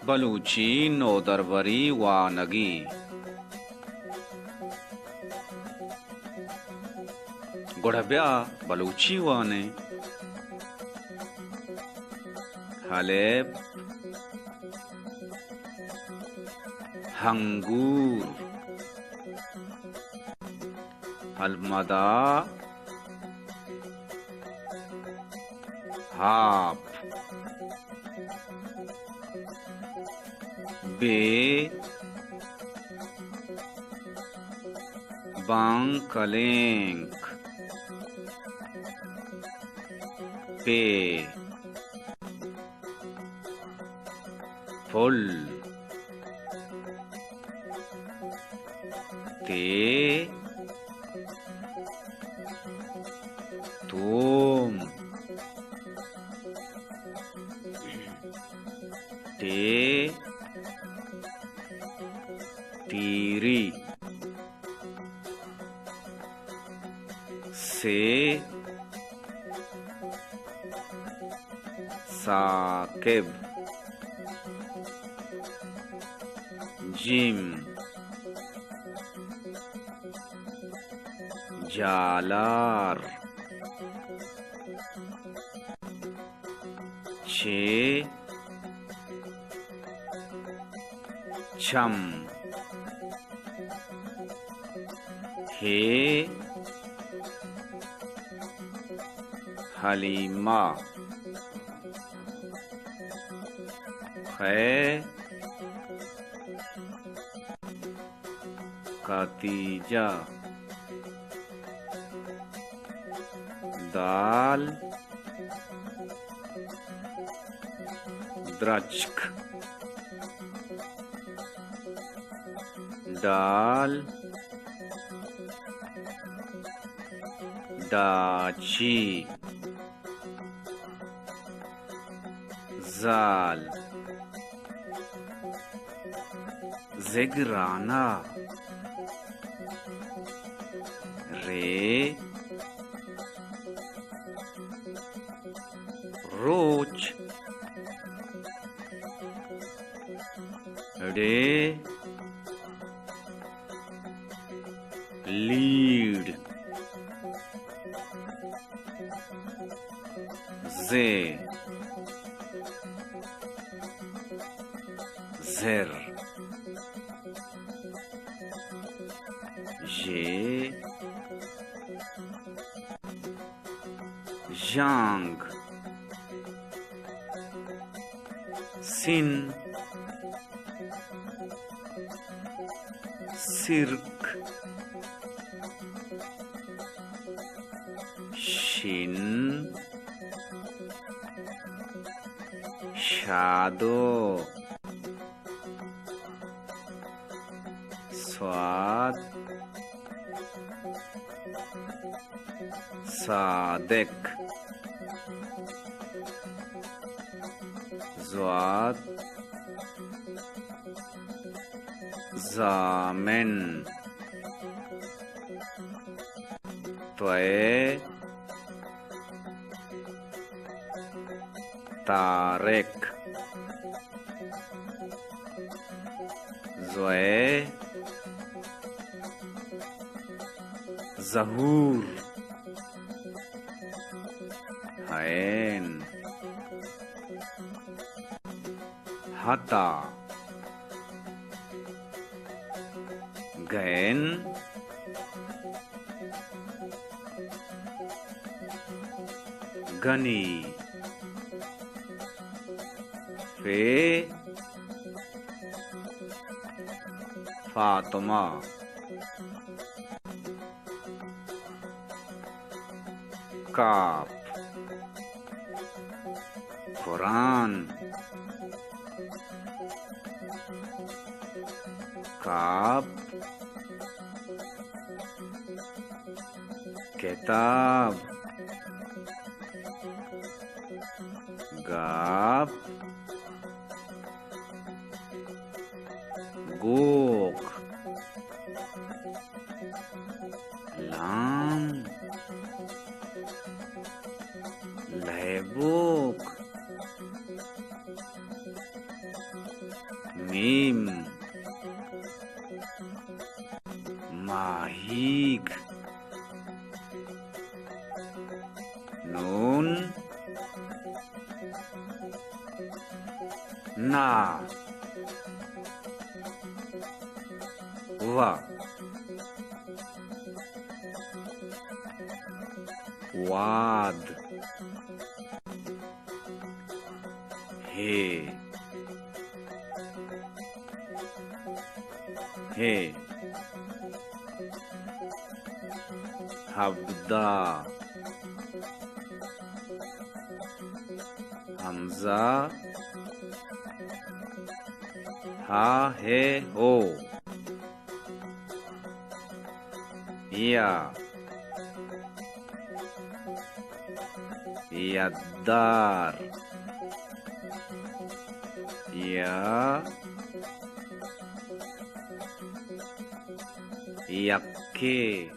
بلوچی نودربری وانگی۔ گڑا بیا بلوچی وانیں۔ الف، ہنگور۔ المدا، ہاپ۔ بے، بانکلینک۔ پے، پل۔ تے، توم۔ ٹے، ٹیری۔ سے، ثاقب۔ جیم، جالار۔ چے، چم۔ ہے، حلیمہ۔ خے، خاتیجہ۔ دال، درچک۔ ڈال، ڈاچی۔ زال، زگرانہ۔ رے، روچ۔ ڑے، لیڑ۔ زے، زر۔ ژے، ژانگ۔ سین، سرک۔ شین، شادو۔ سواد، صادق۔ زواد، ضامن۔ توئے، طارق۔ زوئے، ظہور۔ ہین، ہتا۔ گین، گنی۔ فے، فاطمہ۔ کاپ، قرآن۔ کاپ، کتاب۔ گاپ، گوک۔ لام، لیبوک۔ میم، ماہیگ. نون، نا، وا، واد، ہے، ہے، ہبدہ، ہمزہ، ہا، ہے، ہو. یا، یدار، یا، یکے.